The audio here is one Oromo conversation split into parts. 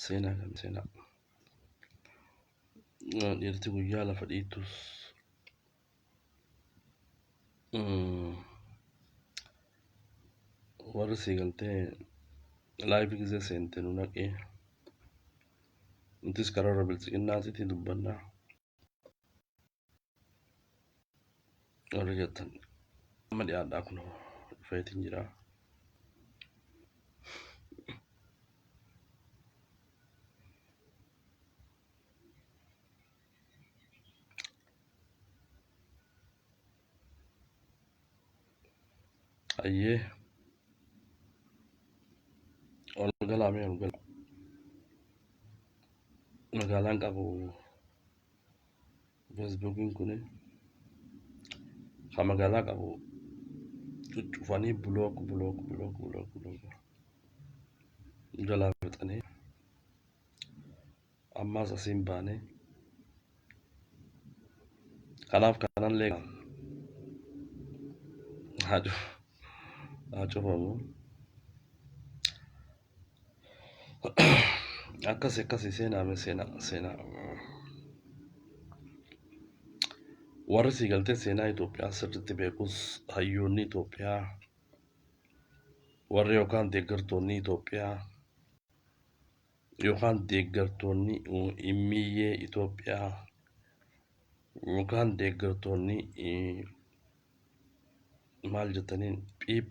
Seenaa kan seenaa. Dhiirti guyyaa lafa dhiitus warri sii galtee laayivii gisee seente nu naqee nutis karoora biltsiqinnaatitti dubbannaa warri jettan amma dhiyaadhaa kun dhufeetiin jira. Hayyee ol galaa mee ol galaa. Magaalaan qabu feesbuukiin kun kan magaalaa qabu cuccufanii block block block block block jalaa fixanii ammaas asiin baane kanaaf kanallee haa cufamu. Akkasi akkasi seenaa mee seenaa seenaa. Warri sii galtee seenaa Itoophiyaa sirriitti beekus hayyoonni Itoophiyaa warri yookaan deeggartoonni Itoophiyaa yookaan deeggartoonni immiyyee Itoophiyaa yookaan deeggartoonni maal jettaniin PP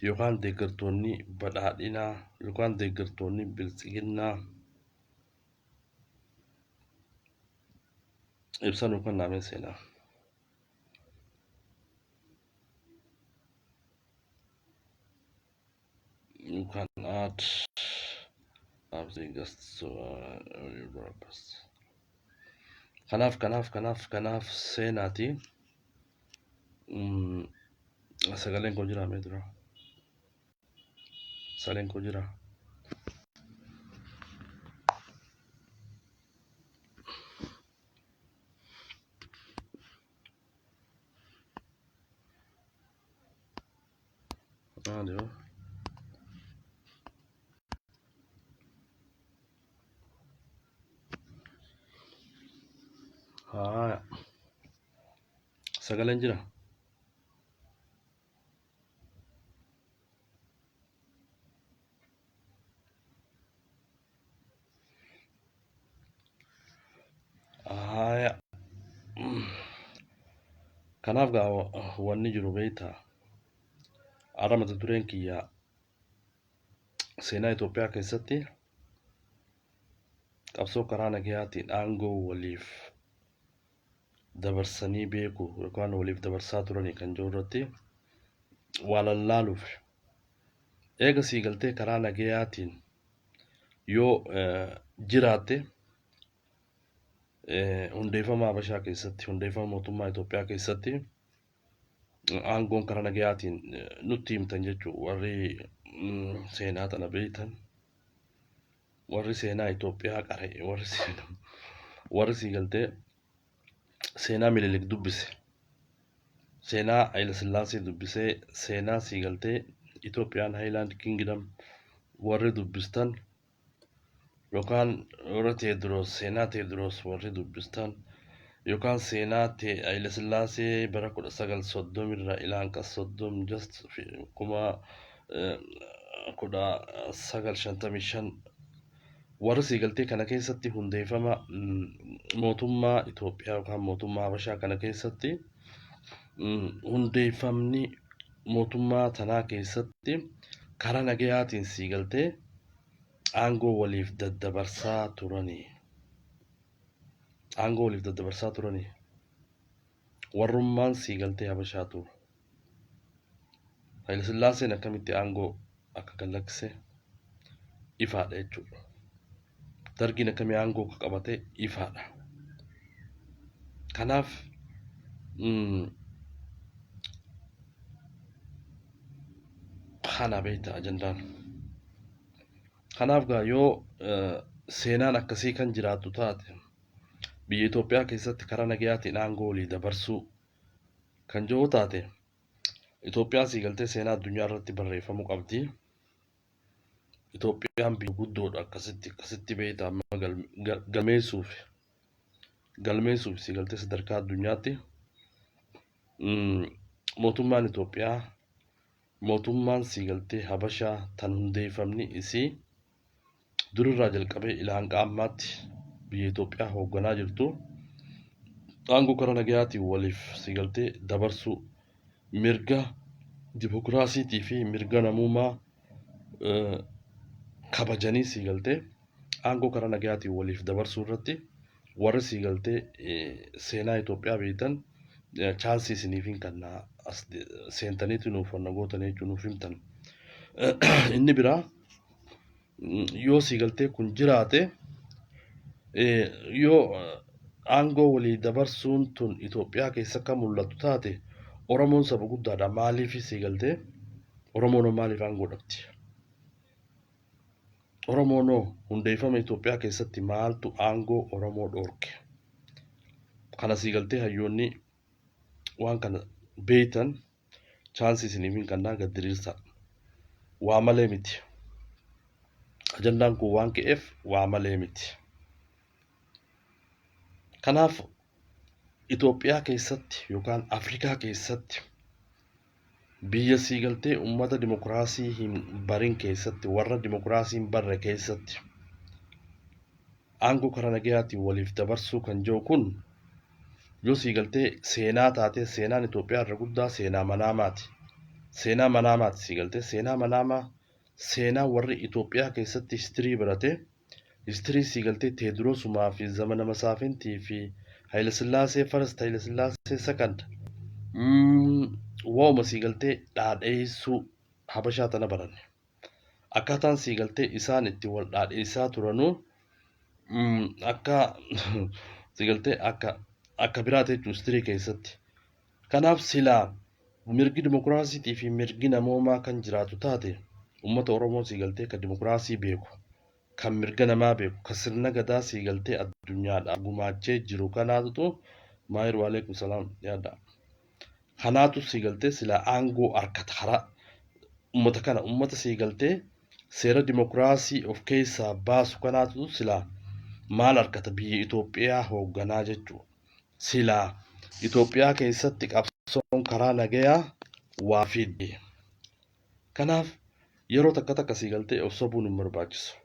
yookaan deeggartoonni badhaadhinaa yookaan deeggartoonni biltsiginnaa ibsa nuu kennaa mee seenaa. You can add the guests to your broadcast. Kanaaf kanaaf kanaaf kanaaf seenaati. Sagaleen koo jira mee dura? Sagaleen koo jira? Maali hoo? Haaya. Sagaleen jira? Haaya. Kanaaf gaa wanni jiru beektaa? Har'a mata dureen kiyya seenaa Itoophiyaa keessatti qabsoo karaa nagayaatiin aangoo waliif dabarsanii beeku yookaan waliif dabarsaa turanii kan jiru irratti waa lallaaluuf eega sii galtee karaa nagayaatiin yoo jiraatte hundeeffama Habashaa keessatti hundeeffama mootummaa Itoophiyaa keessatti aangoon karaa nagayaatiin nutti himtan jechuudha warri seenaa tana beektan warri seenaa Itoophiyaa qara'e warri seenaa warri sii galtee seenaa Minilik dubbise seenaa Hayila Sillaasee dubbisee seenaa sii galtee Itoophiyaan Highland Kingdom warri dubbistan yookaan warra Teediroos seenaa Teediroos warri dubbistan yookaan seenaa Hayila Sillaasee bara 1930 irraa ilaa hanga 30 just 1955 warri sii galtee kana keessatti hundeeffama mootummaa Itoophiyaa yookaan mootummaa Habashaa kana keessatti hundeeffamni mootummaa tanaa keessatti karaa nagayaatiin sii galtee aangoo waliif daddabarsaa turanii. Aangoo waliif daddabarsaa turanii. Warrummaan sii galtee Habashaa ture. Hayilasillaaseen akkamitti aangoo akka gad lakkise ifaadha jechuudha. Dargiin akkamii aangoo akka qabate ifaadha. Kanaaf kana beekta ajandaan. Kanaaf gaa yoo seenaan akkasii kan jiraattu taate biyya Itoophiyaa keessatti karaa nagayaatiin aangoo walii dabarsuu kan jiru taate Itoophiyaan sii galtee seenaa addunyaa irratti barreeffamuu qabdi. Itoophiyaan biyya guddoodha akkasitti akkasitti beekta amma galmeessuuf galmeessuuf sii galtee sadarkaa addunyaatti mootummaan Itoophiyaa mootummaan sii galtee Habashaa tan hundeeffamni isii durirraa jalqabee ilaa hanga ammaatti biyya Itoophiyaa hoogganaa jirtu aangoo karaa nagayaatiin waliif sii galtee dabarsuu mirga dimokiraasiitii fi mirga namummaa kabajanii sii galtee aangoo karaa nagayaatiin waliif dabarsuu irratti warri sii galtee seenaa Itoophiyaa beektan chaansii isiniif hin kannaa as seentaniitu nuuf wanna gootanii jechuun nuuf himtan. Inni biraa yoo sii galtee kun jiraate yoo aangoo walii dabarsuun tun Itoophiyaa keessa akka mul'attu taate Oromoon saba guddaadha maaliif sii galtee Oromoon maaliif aangoo dhabdi? Oromoon hundeeffama Itoophiyaa keessatti maaltu aangoo Oromoo dhoorke? Kana sii galtee hayyoonni waan kana beektan chaansii isiniif hin kannaa gad diriirsaa. Waa malee miti. Ajandaan kun waan ka'eef waa malee miti. Kanaaf Itoophiyaa keessatti yookaan Afrikaa keessatti biyya sii galtee uummata dimokiraasii hin barin keessatti warra dimokiraasii hin barre keessatti aangoo karaa nagayaatiin waliif dabarsuu kan jiru kun yoo sii galtee seenaa taatee seenaan Itoophiyaa irra guddaa seenaa manaamaati. Seenaa manaamaati sii galtee seenaa manaamaa seenaa warri Itoophiyaa keessatti history barate history sii galtee Teedirosumaa fi zamana Masaafintii fi Hayilasillaasee first, Hayilasillaasee second waa'uma sii galtee dhaadheessuu Habashaa tana baranne. Akkaataan sii galtee isaan itti wal dhaadheessaa turanuu akka sii galtee akka biraati jechuun history keessatti. Kanaaf silaa mirgi dimokiraasiitii fi mirgi namoomaa kan jiraatu taate uummata Oromoo sii galtee kan dimokiraasii beeku, kan mirga namaa beeku, kan sirna gadaa sii galtee addunyaadhaaf gumaachee jiru kanaatutu maayir waalaikum salaam yaada. Kanaatu sii galtee silaa aangoo harkata karaa uummata kana uummata sii galtee seera dimokiraasii of keessaa baasu kanaatu silaa maal harkata biyya Itoophiyaa hoogganaa jechuudha. Silaa Itoophiyaa keessatti qabsoon karaa nagayaa waa fidde. Kanaaf yeroo takka takka sii galtee of sobuun hin barbaachisu.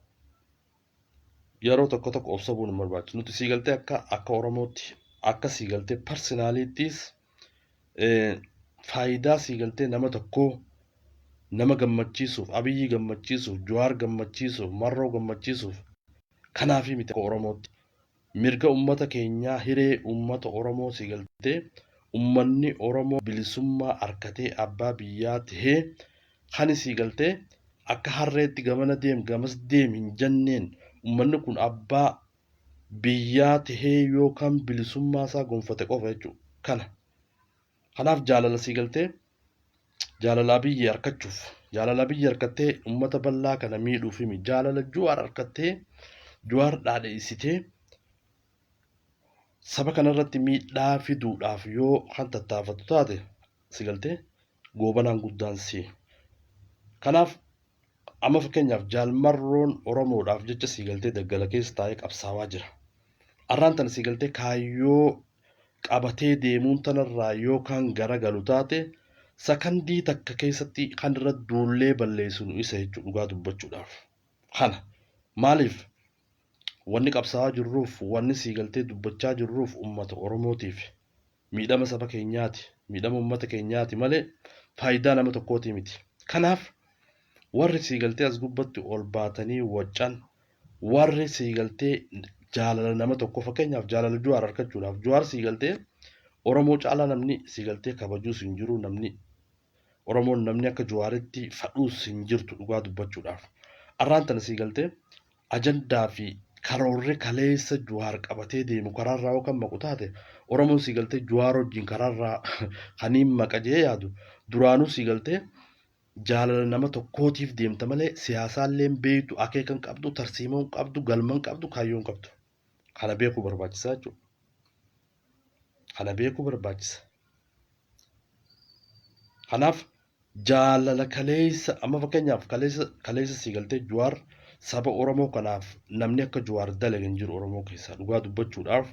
Yeroo tokko tokko of sobuun hin barbaachisu. Nuti sii galtee akka Oromootti akka sii galtee personallyttis faayidaa sii galtee nama tokkoo nama gammachiisuuf, Abiyyi gammachiisuuf, Jawaar gammachiisuuf, Marroo gammachiisuuf kanaafi miti akka Oromootti. Mirga uummata keenyaa hiree uummata Oromoo sii galtee uummanni Oromoo bilisummaa harkatee abbaa biyyaa tahee kan sii galtee akka harreetti gamana deem gamas deem hin jenneen uummanni kun abbaa biyyaa tahee yookaan bilisummaa isaa gonfate qofa jechuudha. Kana. Kanaaf jaalala sii galtee jaalala Abiyyi harkachuuf jaalala Abiyyi harkattee uummata bal'aa kana miidhuuf himi jaalala Jawaar harkattee Jawaar dhaadheessitee saba kanarratti miidhaa fiduudhaaf yoo kan tattaafattu taate si galtee goobanaan guddaan si. Kanaaf amma fakkeenyaaf jaalmarroon Oromoodhaaf jecha sii galtee daggala keessa taa'ee qabsaawaa jira. Arraan tana sii galtee kaayyoo qabatee deemuun tanarraa yoo kan garagalu taate sakandii takka keessatti kan irra duullee balleessinu isa jechuudha dhugaa dubbachuudhaaf. Kana maaliif wanni qabsaa'aa jirruuf wanni sii galtee dubbachaa jirruuf uummata Oromootiif miidhama saba keenyaati miidhama uummata keenyaati malee faayidaa nama tokkootii miti. Kanaaf warri sii galtee as gubbatti ol baatanii waccan warri sii galtee jaalala nama tokko fakkeenyaaf jaalala Jawaar argachuudhaaf Jawaar sii galtee Oromoo caalaa namni sii galtee kabajuus hin jiru namni Oromoon namni akka Jawaaritti fadhuus hin jirtu dhugaa dubbachuudhaaf. Arraan tana sii galtee ajandaa fi karoorri kaleessa Jawaar qabatee deemu karaarraa yoo kan maqu taate Oromoon sii galtee Jawaar wajjin karaarraa kaniin maqa jee yaadu duraanuu sii galtee Jaalala nama tokkootiif deemta malee siyaasaallee hin beektu, akeeka hin qabdu, tarsiimoo hin qabdu, galma hin qabdu, kaayyoo hin qabdu. Kana beekuu barbaachisaa jechuudha. Kana beekuu barbaachisa. Kanaaf jaalala kaleessa amma fakkeenyaaf kaleessa kaleessa sii galtee Jawaar saba Oromoo kanaaf namni akka Jawaar dalage hin jiru Oromoo keessaa dhugaa dubbachuudhaaf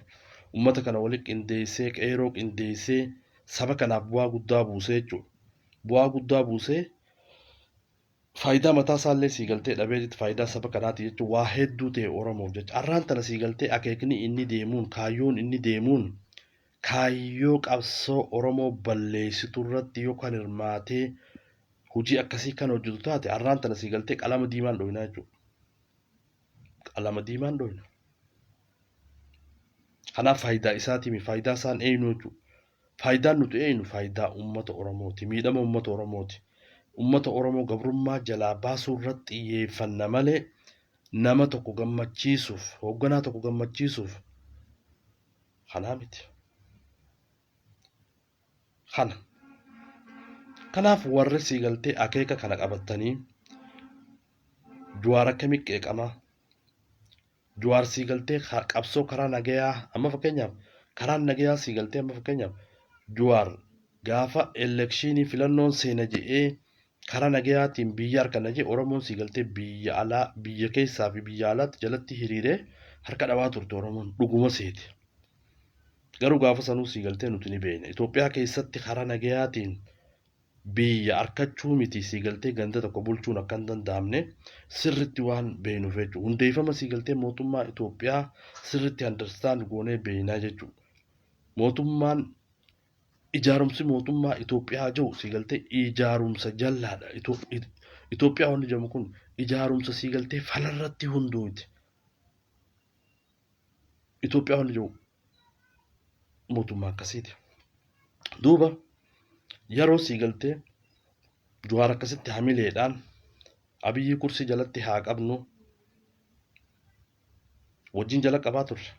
uummata kana wali qindeessee qeeroo qindeessee saba kanaaf bu'aa guddaa buusee jechuudha. Bu'aa guddaa buusee faayidaa mataa isaallee sii galtee dhabeetitti faayidaa saba kanaati jechuun waa hedduu ta'e Oromoof jecha. Arraan tana sii galtee akeekni inni deemuun kaayyoon inni deemuun kaayyoo qabsoo Oromoo balleessitu irratti yoo kan hirmaatee hojii akkasii kan hojjetu taate arraan tana sii galtee qalama diimaan dhoyinaa jechuudha. Qalama diimaan dhoyina. Kanaaf faayidaa isaatiimi faayidaa isaan eenyu jechuudha. Faayidaan nuti eeynu faayidaa ummata Oromooti. Miidhama ummata Oromooti. Ummata Oromoo gabrummaa jalaa baasuu irratti xiyyeeffanna malee nama tokko gammachiisuuf, hoogganaa tokko gammachiisuuf kanaa miti. Kana. Kanaaf warri sii galtee akeeka kana qabattanii Jawaar akkamitti qeeqamaa? Jawaar sii galtee qabsoo karaa nagayaa amma fakkeenyaaf karaan nagayaa sii galtee amma fakkeenyaaf Jawaar gaafa elekshiinii filannoon seena je'ee karaa nagayaatiin biyya harkanna je'e Oromoon sii galtee biyya alaa biyya keessaa fi biyya alaatti jalatti hiriiree harka dhawaa turte Oromoon dhuguma seete. Garuu gaafa sanuu sii galtee nuti ni beekna. Itoophiyaa keessatti karaa nagayaatiin biyya arkachuu miti sii galtee ganda tokko bulchuun akka hin danda'amne sirritti waan beeknuuf jechuudha. Hundeeffama sii galtee mootummaa Itoophiyaa sirritti understand goonee beeknaa jechuudha. Mootummaan ijaarumsi mootummaa Itoophiyaa jiru sii galtee ijaarumsa jallaadha. Itoophiyaa wanni jedhamu kun ijaarumsa sii galtee falarratti hundooti. Itoophiyaa wanni jedhu mootummaa akkasiiti. Duuba yeroo sii galtee Jawaar akkasitti hamileedhaan Abiyyi kursii jalatti haa qabnu wajjin jala qabaa turre.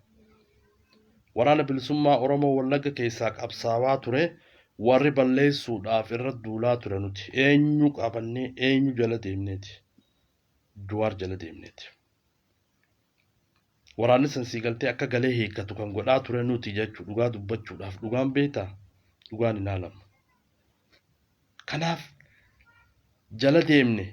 Waraana bilisummaa Oromoo Wallagga keessaa qabsaawaa ture warri balleessuudhaaf irra duulaa ture nuti eenyu qabannee eenyu jala deemneeti. Jawaar jala deemneeti. Waraanni san sii galtee akka galee hiikkatu kan godhaa ture nuti jechuu dhugaa dubbachuudhaaf dhugaan beektaa dhugaan hin haalamu. Kanaaf jala deemne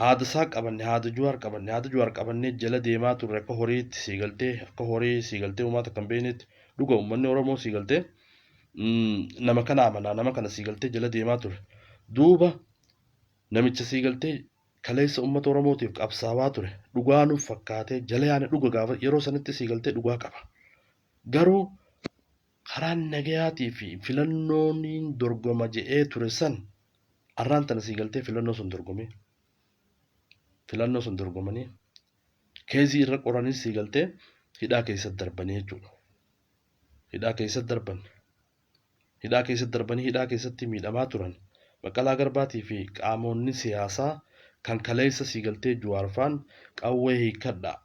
haada isaa qabanne haada Jawaar qabanne haada Jawaar qabannee jala deemaa turre akka horiitti sii galtee akka horii sii galtee uumaa takka hin beeknetti dhuga uummanni Oromoo sii galtee nama kana amanaa nama kana sii galtee jala deemaa ture. Duuba namicha sii galtee kaleessa ummata Oromootiif qabsaawaa ture dhugaa nuuf fakkaatee jala yaane dhuga gaafa yeroo sanitti sii galtee dhugaa qaba. Garuu karaan nagayaatii fi filannooniin dorgoma je'ee ture san arraan tana sii galtee filannoo sun dorgomee filannoo sun dorgomanii keezii irra qoranii sii galtee hidhaa keessatti darbanii jechuudha. Hidhaa keessatti darban. Hidhaa keessatti darbanii hidhaa keessatti miidhamaa turan. Baqqalaa Garbaatii fi qaamoonni siyaasaa kan kaleessa sii galtee Juwaar faan qawwee hiikkadhaa.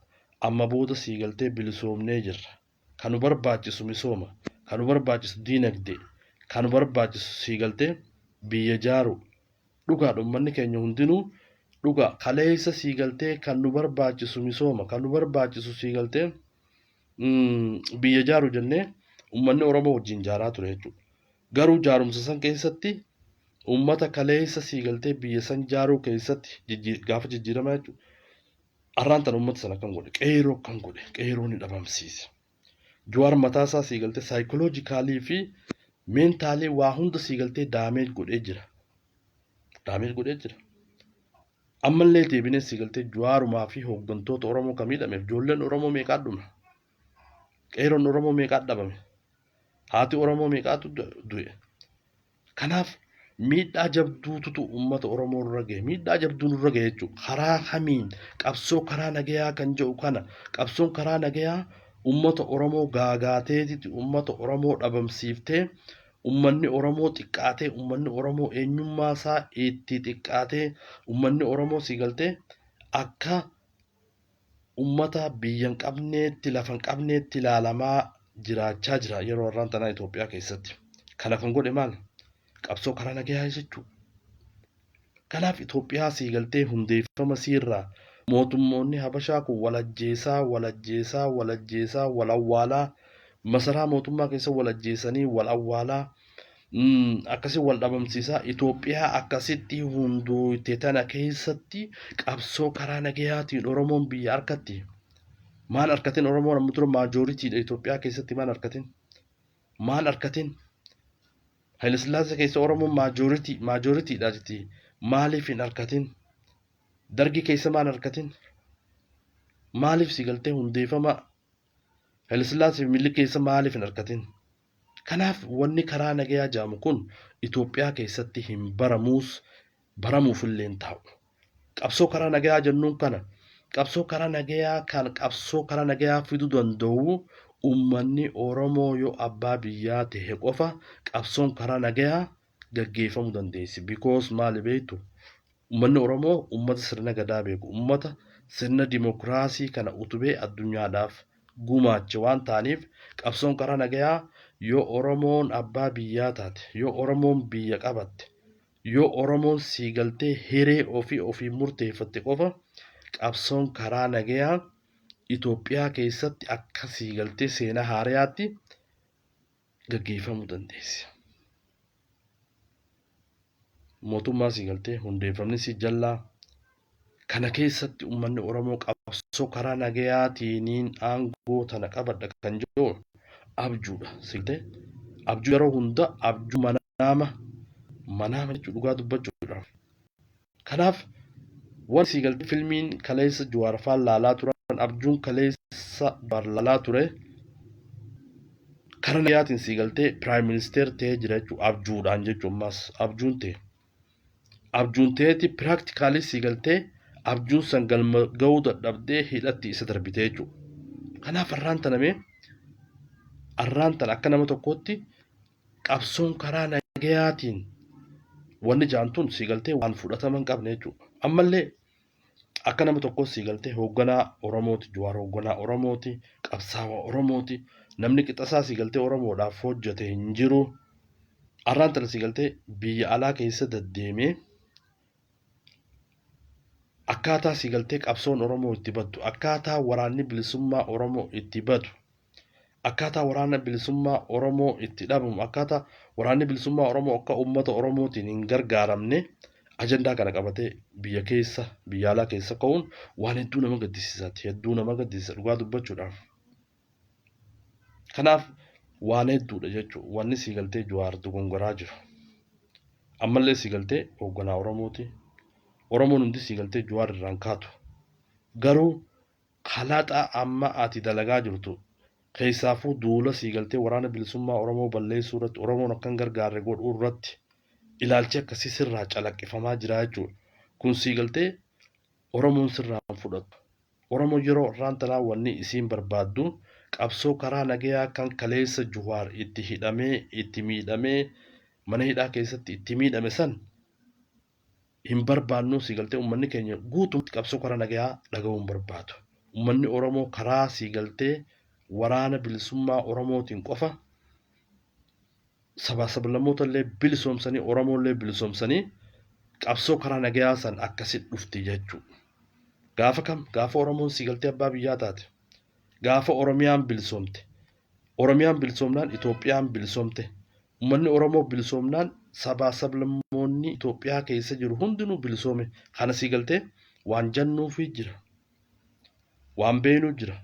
Amma booda sii galtee bilisoomnee jirra. Ka nu barbaachisu misooma. Ka nu barbaachisu diinagdee. Ka nu barbaachisu sii galtee biyya jaaruu. Dhugaadha ummanni keenya hundinuu dhugaa kaleessa sii galtee kan nu barbaachisu misooma. Kan nu barbaachisu sii galtee biyya jaaru jennee uummanni Oromoo wajjin jaaraa ture jechuudha. Garuu jaarumsa san keessatti uummata kaleessa sii galtee biyya san jaaruu keessatti gaafa jijjiiramaa jechuudha. Arraan tana uummata sana kan godhe qeeroo kan godhe qeeroo ni dhabamsiise. Jawaar mataa isaa sii galtee saayikoloojikaalii fi meentaalii waa hunda sii galtee daameej godhee jira. Daameej godhee jira. Ammallee deebinee si galtee Jawaarumaa fi hooggantoota Oromoo kan miidhameef ijoolleen Oromoo meeqaa dhume? Qeeroon Oromoo meeqaa dhabame? Haati Oromoo meeqaatu du'e? Kanaaf miidhaa jabduututu uummata Oromoo irra gahe. Miidhaa jabduu nurra gahe jechuudha. Karaa kamiin qabsoo karaa nagayaa kan jedhu kana qabsoon karaa nagayaa uummata Oromoo gaagaateetiti uummata Oromoo dhabamsiiftee Ummanni Oromoo xiqqaatee ummanni Oromoo eenyummaa isaa itti xiqqaatee ummanni Oromoo sii galtee akka ummata biyya hin qabneetti lafa hin qabneetti ilaalamaa jiraachaa jira yeroo har'aan tanaa Itoophiyaa keessatti. Kana kan godhe maal? Qabsoo karaa nagayaa jechuudha. Kanaaf Itoophiyaa sii galtee hundeeffama siirraa mootummoonni Habashaa kun wal ajjeesaa, wal ajjeesaa, wal ajjeesaa, wal awwaalaa, masaraa mootummaa keessa wal ajjeesanii wal awwaalaa, akkasi wal dhabamsiisaa Itoophiyaa akkasitti hundooyte tana keessatti qabsoo karaa nagayaatiin Oromoon biyya arkatti. Maan arkatin Oromoon amma dura maajooritiidha Itoophiyaa keessatti maan arkatin? Maan arkatin? Hayilasillaasee keessa Oromoon maajooritii maajooritiidha jetti maaliif hin arkatin? Dargii keessa maan arkatin? Maaliif si galtee hundeeffama Hayilasillaasee fi Minilik keessa maaliif hin arkatin? Kanaaf wanni karaa nagayaa jedhamu kun Itoophiyaa keessatti hin baramuus baramuufillee hin taa'u. Qabsoo karaa nagayaa jennuun kana qabsoo karaa nagayaa kan qabsoo karaa nagayaa fiduu danda'u ummanni Oromoo yoo abbaa biyyaa ta'e qofa qabsoon karaa nagayaa gaggeeffamuu dandeessi. Because maali beektu? Ummanni Oromoo ummata sirna gadaa beeku, ummata sirna dimokiraasii kana utubee addunyaadhaaf gumaache waan ta'aniif qabsoon karaa nagayaa yoo Oromoon abbaa biyyaa taate, yoo Oromoon biyya qabatte, yoo Oromoon sii galtee hiree ofii ofiin murteeffatte qofa qabsoon karaa nagayaa Itoophiyaa keessatti akka sii galtee seenaa haarayaatti gaggeeffamuu dandeessi. Mootummaa sii galtee hundeeffamni sii jallaa kana keessatti ummanni Oromoo qabsoo karaa nagayaatiiniin aangoo tana qabadha kan jedhu abjuudha. Sii galtee abjuu yeroo hunda abjuu manaama manaama jechuu dhugaa dubbachuudhaaf. Kanaaf wanti sii galtee filmiin kaleessa Jawaar faan laalaa turan abjuun kaleessa Jawaar laalaa ture karaa nagayaatiin sii galtee piraayim ministeer ta'ee jira jechuudha abjuudhaan jechuudha ammas abjuun ta'e. Abjuun ta'eeti piraaktikaalii sii galtee abjuun san galma ga'uu dadhabdee hidhatti isa darbite jechuudha. Kanaaf arraan tana mee arraan tana akka nama tokkootti qabsoon karaa nagayaatiin wanni ja'an tun sii galtee waan fudhatama hin qabne jechuudha. Ammallee akka nama tokkoo sii galtee hoogganaa Oromooti, Jawaar hoogganaa Oromooti, qabsaawaa Oromooti, namni qixasaa sii galtee Oromoodhaaf hojjete hin jiru. Arraan tana sii galtee biyya alaa keessa deddeemee akkaataa sii galtee qabsoon Oromoo itti baddu, akkaataa waraanni bilisummaa Oromoo itti badu, akkaataa waraana bilisummaa Oromoo itti dhabamu, akkaataa waraanni bilisummaa Oromoo akka uummata Oromootiin hin gargaaramne ajandaa kana qabatee biyya keessa biyya alaa keessa ka'uun waan hedduu nama gaddisiisaati. Hedduu nama gaddisiisa dhugaa dubbachuudhaaf. Kanaaf waan hedduudha jechuudha. Wanni sii galtee Jawaar dogongoraa jiru. Ammallee sii galtee hoogganaa Oromooti. Oromoon hundi sii galtee Jawaar irraan kaatu. Garuu Kalaxa amma ati dalagaa jirtu keessaafuu duula sii galtee waraana bilisummaa Oromoo balleessuu irratti Oromoon akka hin gargaarre godhuu irratti ilaalchi akkasii sirraa calaqqifamaa jira jechuudha. Kun sii galtee Oromoon sirraa hin fudhattu. Oromoon yeroo irraan tanaa wanni isiin barbaaddu qabsoo karaa nagayaa kan kaleessa Juwaar itti hidhamee itti miidhamee mana hidhaa keessatti itti miidhame san hin barbaannuu sii galtee ummanni keenya guutumatti qabsoo karaa nagayaa dhaga'uu hin barbaadu. Ummanni Oromoo karaa sii galtee waraana bilisummaa Oromootiin qofa sabaa sablammoota illee bilisoomsanii Oromoo illee bilisoomsanii qabsoo karaa nagayaa san akkasi dhufti jechuu. Gaafa kam? Gaafa Oromoon sii galtee abbaa biyyaa taate. Gaafa Oromiyaan bilisoomte. Oromiyaan bilisoomnaan Itoophiyaan bilisoomte. Ummanni Oromoo bilisoomnaan sabaa sablammoonni Itoophiyaa keessa jiru hundinuu bilisoome. Kana sii galtee waan jannuufii jira. Waan beeynuu jira.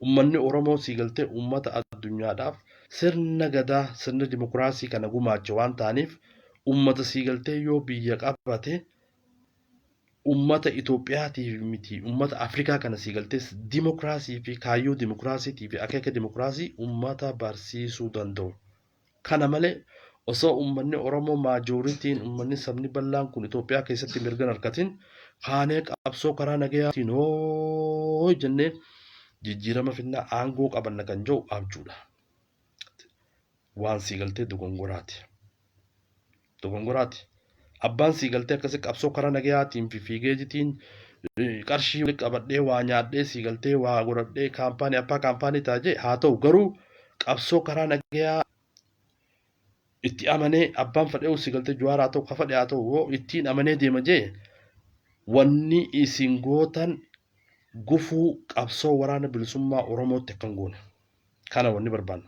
Ummanni Oromoo sii galtee ummata addunyaadhaaf sirna gadaa, sirna dimokiraasii kana gumaache waan ta'aniif ummata sii galtee yoo biyya qabate ummata Itoophiyaatiif miti ummata Afrikaa kana sii galtee dimokiraasii fi kaayyoo dimokiraasiitii fi akeeka dimokiraasii ummata barsiisuu danda'u. Kana malee osoo ummanni Oromoo maajooritiin ummanni sabni bal'aan kun Itoophiyaa keessatti mirga hin argatin kaanee qabsoo karaa nagayaatiin hooy jennee jijjiirama finnaa aangoo qabanna kan jedhu abjuudha. Waan sii galtee dogongoraati. Dogongoraati. Abbaan sii galtee akkasi qabsoo karaa nagayaatiin fi fiigeejitiin qarshii walitti qabadhee waa nyaadhee sii galtee waa godhadhee kaampaanii abbaa kaampaanii ta'a jee haa ta'u garuu qabsoo karaa nagayaa Itti amanee abbaan fedhe si galtee Jawaar haa ta'u, ka fedhe haa ta'u, yoo ittiin amanee deema jee, wanni isin gootan gufuu qabsoo Waraana Bilisummaa Oromootti akkan goone. Kana wanni barbaannu.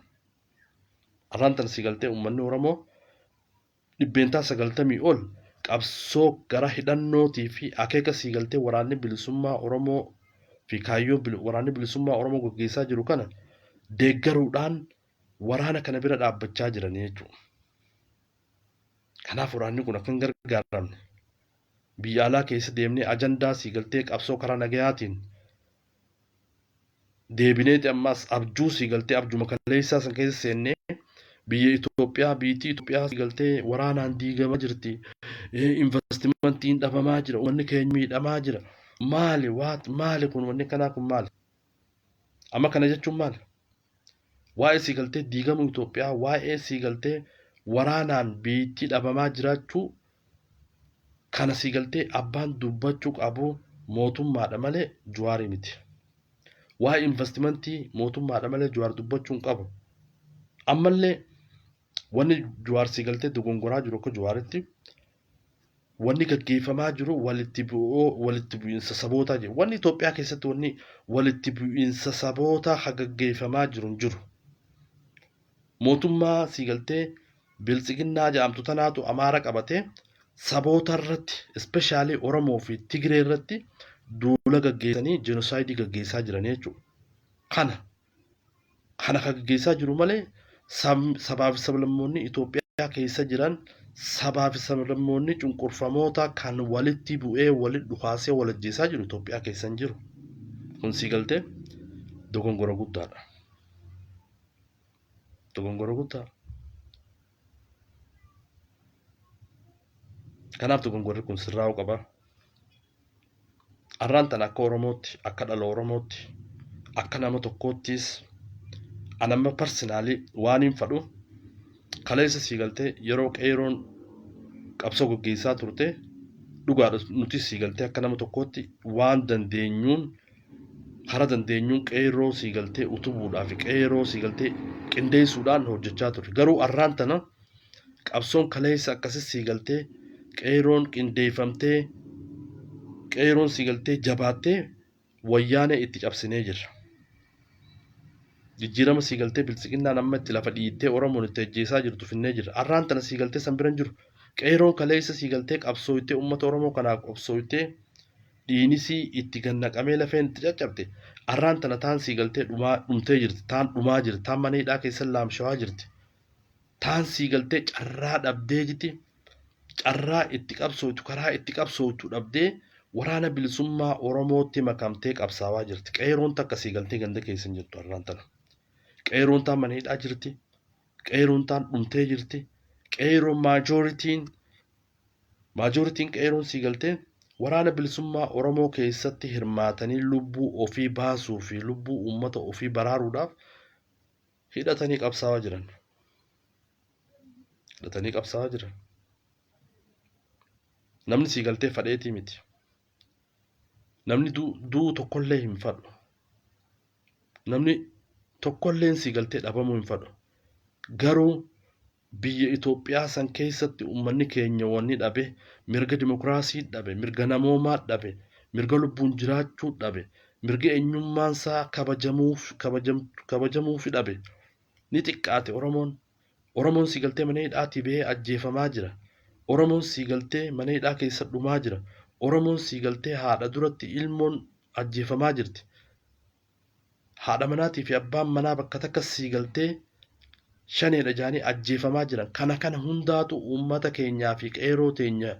Arraan tana si galtee uummanni Oromoo 90% ol qabsoo gara hidhannootii fi akeeka si galtee Waraanni Bilisummaa Oromoo fi kaayyoo Waraanni Bilisummaa Oromoo gaggeessaa jiru kana deeggaruudhaan waraana kana bira dhaabbachaa jiranii jechuudha. Kanaaf waraanni kun akka hin gargaaramne biyya alaa keessa deemnee ajandaa sii galtee qabsoo karaa nagayaatiin deebineeti ammas abjuu sii galtee abjuma kaleessaa san keessa seennee biyya Itoophiyaa, biyyittii Itoophiyaa sii galtee waraanaan diigamaa jirti. Investimentiin dhabamaa jira. Uummanni keenya miidhamaa jira. Maali waat maali kun, wanni kanaa kun maali? Amma kana jechuun maali? Waa'ee sii galtee diigamuu Itoophiyaa, waa'ee sii galtee waraanaan biyyittii dhabamaa jiraachuu kana sii galtee abbaan dubbachuu qabu mootummaadha malee Jawaarii miti. Waa'ee investimentii mootummaadha malee Jawaar dubbachuu hin qabu. Ammallee wanni Jawaar sii galtee dogongoraa jiru, akka Jawaaritti wanni gaggeeffamaa jiru walitti bu'oo walitti bu'iinsa sabootaa jiru. Wanni Itoophiyaa keessatti wanni walitti bu'iinsa sabootaa ha gaggeeffamaa jiru hin jiru. Mootummaa sii galtee Biltsiginnaa jedhamtu tanaatu Amaara qabatee saboota irratti, especially Oromoo fi Tigree irratti duula gaggeessanii jenosaayidii gaggeessaa jiran jechuudha. Kana kan gaggeessaa jiru malee sabaa fi sablammoonni Itoophiyaa keessa jiran, sabaa fi sablammoonni cunqurfamoota kan walitti bu'ee walitti dhukaasee wal ajjeesaa jiru Itoophiyaa keessa hin jiru. Kun sii galtee dogongora guddaadha. Dogongora guddaa. Kanaaf dogongorri kun sirraa'uu qaba. Arraan tana akka Oromootti, akka dhala Oromootti, akka nama tokkoottis an amma personally waan hin fadhu, kaleessa sii galtee yeroo qeeroon qabsoo gaggeessaa turte, dhugaadha, nutis sii galtee akka nama tokkootti waan dandeenyuun, karaa dandeenyuun qeerroo sii galtee utubuudhaa fi qeerroo sii galtee qindeessuudhaan hojjechaa turre. Garuu arraan tana qabsoon kaleessa akkasi sii galtee qeerroon qindeeffamtee, qeerroon sii galtee jabaattee Wayyaanee itti cabsinee jirra. Jijjiirama sii galtee Biltsiginnaan amma itti lafa dhiittee Oromoon itti ajjeesaa jirtu finnee jirra. Arraan tana sii galtee san bira hin jiru. Qeerroon kaleessa sii galtee qabsooytee, uummata Oromoo kanaaf qabsooytee, dhiinisii itti gannaqamee lafeen itti caccabte, arraan tana taan sii galtee dhumaa dhumtee jirti, taan dhumaa jirti, taan mana hidhaa keessa laamshawaa jirti, taan sii galtee carraa dhabdee jirti, carraa itti qabsooytu, karaa itti qabsooytu dhabdee Waraana Bilisummaa Oromootti makamtee qabsaawaa jirti. Qeeroon takka sii galtee ganda keessa hin jirtu arraan tana. Qeeroon taan mana hidhaa jirti. Qeeroon taan dhumtee jirti. Qeeroon majorityn qeeroon sii galtee Waraana Bilisummaa Oromoo keessatti hirmaatanii lubbuu ofii baasuu fi lubbuu uummata ofii baraaruudhaaf hidhatanii qabsaawaa jiran. Hidhatanii qabsaawaa jiran. Namni sii galtee fadheetii miti. Namni du'uu tokkollee hin fadhu. Namni tokkolleen sii galtee dhabamuu hin fadhu. Garuu biyya Itoophiyaa san keessatti uummanni keenya wanni dhabe, mirga dimokiraasii dhabe, mirga namoomaa dhabe, mirga lubbuun jiraachuu dhabe, mirga eenyummaansaa kabajamuufi dhabe. Ni xiqqaate Oromoon. Oromoon sii galtee mana hidhaatii bahee ajjeefamaa jira. Oromoon sii galtee mana hidhaa keessa dhumaa jira. Oromoon sii galtee haadha duratti ilmoon ajjeefamaa jirti. Haadha manaatii fi abbaan manaa bakka takka sii galtee shaneedha jaanii ajjeefamaa jiran. Kana hundaatu uummata keenyaa fi qeeroo teenya